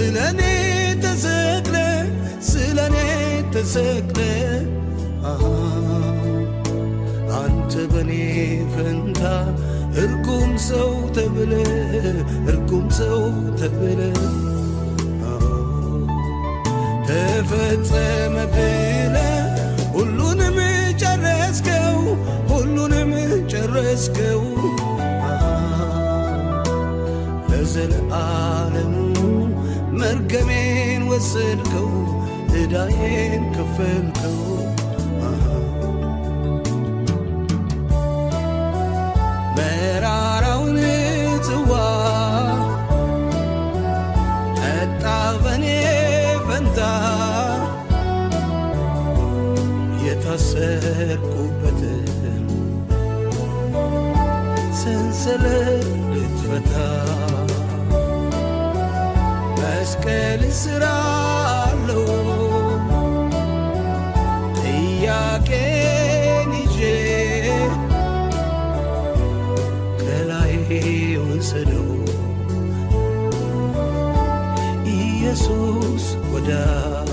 ስለኔ ተሰቅለ፣ ስለኔ ተሰቅለ፣ አሃ፣ አንተ በኔ ፈንታ እርጉም ሰው ተብለ፣ እርጉም ሰው ተብለ፣ ተፈጸመ ብለ ሁሉንም ጨረስከው፣ ሁሉንም ጨረስከው። ለዘለዓለሙ መርገሜን ወሰድከው፣ ዕዳዬን ከፈልከው። መራራውን ጽዋ ጠጣ በኔ ፈንታ፣ የታሰርኩበትን ሰንሰለት ልትፈታ። መስቀል ስራ አለው ጥያቄን ይዤ፣ ከላይ ውሰደው ኢየሱስ ወዳጄ።